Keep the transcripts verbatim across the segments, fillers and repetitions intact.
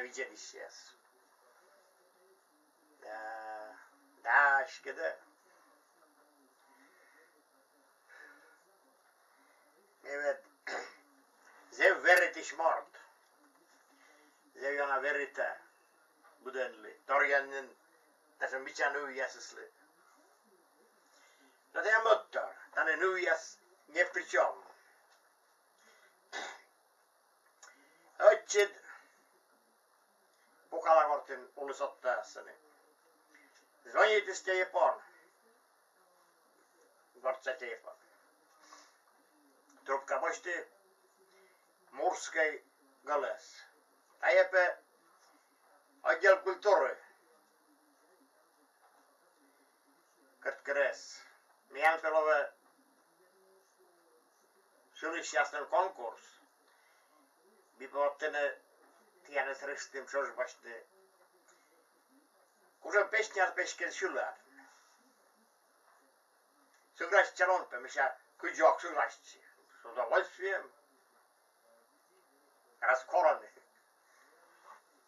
Видзӧдысьяс. Да, да, эськӧ да. Ме ӧд зэв веритысь морт. Зэв ёна верита быдӧнлы, торъя нин, даже мича нывъясыслы. Но тайӧ мӧдтор, тані нывъяс ни при чём. Ӧтчыд Пукала гортын улыс отсасьны. Звонитіс телефон. Гортса телефон. Трубка босьті мужскӧй голос. Тайӧ пӧ отдел культуры. Кӧть кӧрыс. Миян пӧ лоӧ сьылысьяслӧн конкурс. Ми пӧ вообще тіянӧс рӧштім чӧж босьтны. Кутшӧм песня пӧ эськӧ сьылан? Сыгласьтчан он пӧ? Мися, кыдзок сыгласьтчи. С удовольствием. Раз корӧны.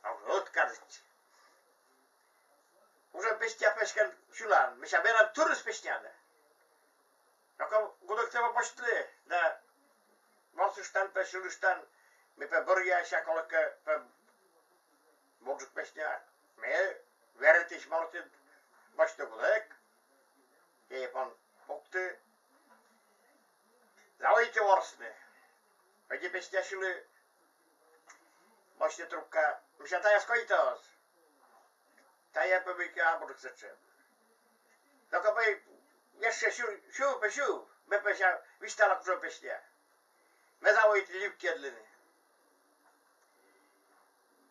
А уж откажитчи. Уже песня пӧ эськӧ сьылан, мися, менам тырыс песня да. Только гудӧктӧ пӧ босьтлі да, ворсыштан пӧ, сьылыштан, ми пӧ бӧръя сэсся, колӧкӧ, пӧ бурджык песня. Ме веритысь мортыд босьті гудӧк. Телефон пукті. Заводиті ворсны. Ӧти песня сьылі, босьті трубка. Мися, тайӧс кӧйтӧ оз? Тайӧ пӧ мыйкӧ абу сэтшӧм. Только пӧ ещӧ сьыв, сьыв пӧ, сьыв. Ме пӧ сэсся висьтала, кутшӧм песня. Ме заводиті ливкйӧдлыны.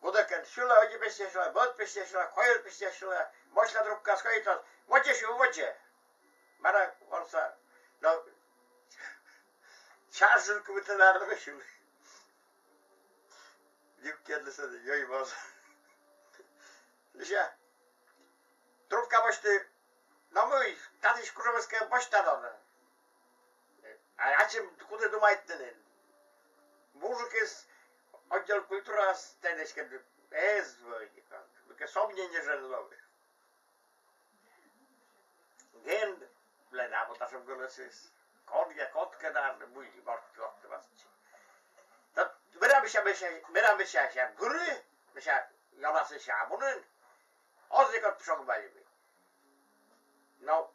Гудӧкӧн сьыла, ӧти песня сьыла, мӧд песня сьыла, коймӧд песня сьыла, босьтла трубкаӧс, кӧйтӧ оз. Водзӧ сьыв, водзӧ. Бара ворса. Но час жыркы быттьӧ, наверно, ме сьылі. Ливкйӧдлі сэні, йӧй моз. Мися, трубка босьті. Но мый, татысь кутшӧмӧскӧ босьтан на. А ачым куті думайтны нин. Мужикыс отдел культурас тэнӧ эськӧ эз вӧй, мыйкӧ сомнение жӧ лоӧ. Ген, блин, абу татшӧм гӧлӧсыс. Кодкӧ, кодкӧ да, мый морт локтӧ вастчи. Да, мыйла, мися, мися, мыйла, мися, ся гыры, мися, ёнасӧ ся абу нин. Оз ли кӧть шог вӧлі. Но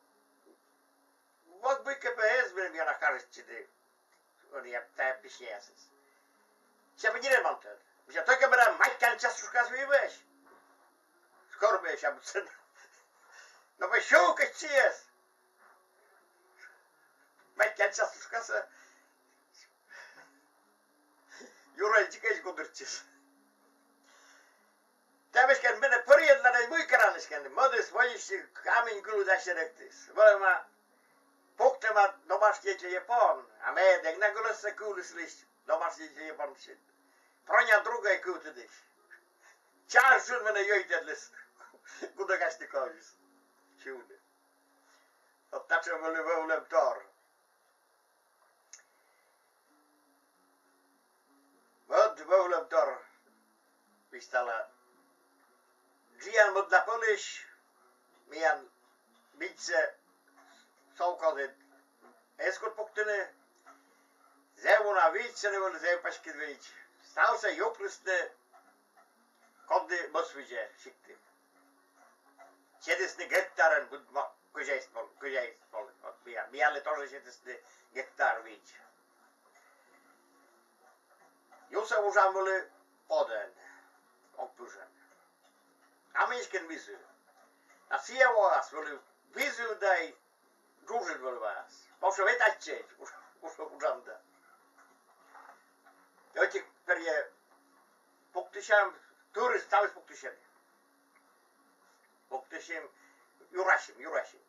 вот мыйкӧ пӧ эз меным ёна кажитчыны. Ӧні я тайӧ песняясыс. Ся пӧ нинӧм он тӧд. Мися, только менам матькан частушкасӧ вӧлі. Скоро ме ся быдсяна. Но пӧ сьыв кӧть сійӧс. Матькан частушкасӧ. Юрӧй дзикӧдз гудыртчис. Тайӧ эськӧ менӧ пӧрйӧдлӧ на, мый керан эськӧ. Мӧдыс водзысь камень гылыд ассьыныдтіс. Вӧлӧма пуктӧма домашний телефон, а ме ӧд эг на гӧлӧссӧ кывлы сылысь домашний телефонсьыс. Броня другӧй кывтӧдысь. Час жыр менӧ йӧйтӧдліс. Гудӧкасьны кӧсйис сьывны. Вот татшӧм вӧлі вӧвлӧмтор. Мӧд вӧвлӧмтор висьтала. Джиан мӧдлапӧлысь миян видзсӧ совхозыд эз кут пуктыны. Зэв уна видз сэні вӧлі, зэв паськыд видз. Ставсӧ юклісны, коді мӧс видзӧ сиктын. Сетісны гектарӧн быд ма-, кӧзяйстволы, кӧзяйстволы. Вот мия-, миянлы тоже сетісны гектар видз. Юсӧ вужан вӧлі подӧн, ог пыжӧн. А мыйкӧ визув. А сійӧ воас вӧлі визув да и джуджыд вӧлі воас. Вообще вӧлі татчӧдз, уж-, уж-, вужан да. Ӧтик перйӧ пуктысям, тырыс, ставыс пуктысям. Пуктысим, юрасим, юрасим.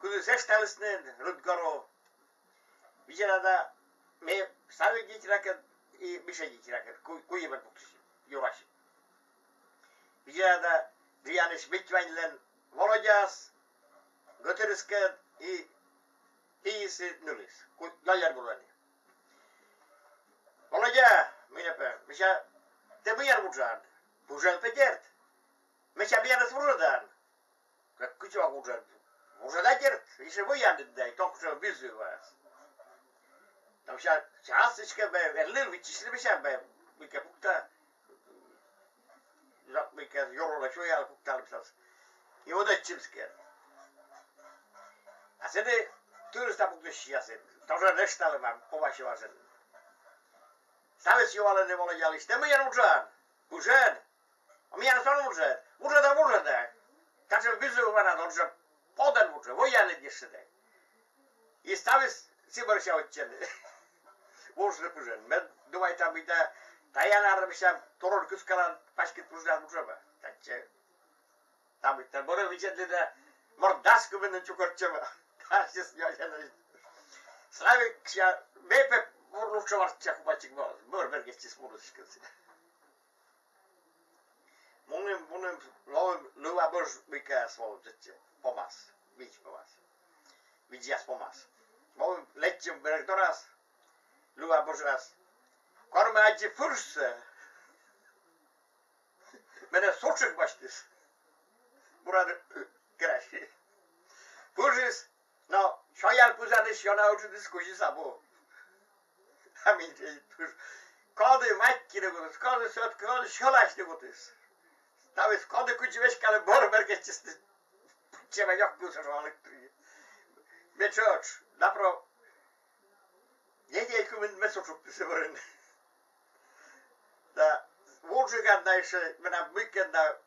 Кудзыс эшталісны рыт гору. Видзӧда да, ме Савик дитьракӧд и Миша дитьракӧд, ку-, куимӧн пуктысим, юрасим. Видзӧда да, Рианысь Митьваньлӧн Володяыс, гӧтырыскӧд и пиыс и нылыс, ку-, нёльӧн вӧлӧны. Володя, мый нӧ пӧ, мися, тэ мыйӧн вуджан? Пужен пӧ, дерт. Мися, миянӧс вуджӧдан. Кыдз вок вуджӧдан. Вуджӧдан, дерт, ещӧ вӧян да, и ток жӧ визувас. Но мися, час сідзкӧ бӧ, эн лыйлы, виччысьлы, мися, бӧ, мыйкӧ пукта. Мыйкӧ ёролӧ сёялӧ, пукталӧ, мися. И вот ӧтчымысь кӧ. А сэні тырыса пуктысьясыд тоже нӧшта лоӧма помасьӧмъясӧн. Ставыс юалӧны Володялысь: «Тэ мыйӧн вуджан? Пужен?» «А миянӧс он вуджӧд?» «Вуджӧда, вуджӧда. Татшӧм визувана, он жӧ подӧн вуджӧ, вӧянын ещӧ да». И ставыс сы бӧрся вӧтчӧны. Вуджны пужӧн. Ме думайта, мый тая на арӧс, мися, турун кыскалан паськыд пужнад вуджӧма. Татчӧ. Там ведь бӧрӧ видзӧдлыны, морт дас кымын нин чукӧртчӧма. Татчӧ смеялӧны. Славик, ся, ме пӧ бур лучше вартча купальчик бӧр, бӧр бергӧдчис мунысьысь. Мунім, мунім, ловим, лыва бӧж мыйкӧ, ловим сэтчӧ помас, видз помас. Видзъяс помас. Ловим, лэччим берег дорас, лыва бӧжас. Кор ме аддзи пыжсӧ, менӧ сутшик босьтіс. Бура кераси. Пыжис, но сёян пызанысь ёна ыджыдыс кузис абу. А мый жӧ пыж. Коді маттьыны кутіс, коді сёт, коді сьӧласьны кутіс. Ставыс, коді кыдзи веськалӧ, бӧр бергӧдчисны. Пыччӧма ёг кывсӧ шуалігтыр. Ме тшӧтш, напро, недель кымын ме сутшик сы бӧрын. Да вуджигад на ещӧ, менам мыйкӧ на,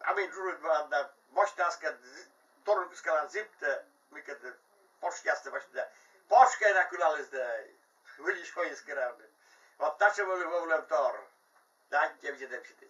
а мый джурыд ван на, босьта аскӧд, з-, турун кыскалан зібтӧ, мыйкӧ, пошкъястӧ босьта. Пошкӧй на кылаліс да, выльысь кӧйыс керавны. Вот татшӧм вӧлі вӧвлӧмтор. Да аттьӧ видзӧдӧмысь.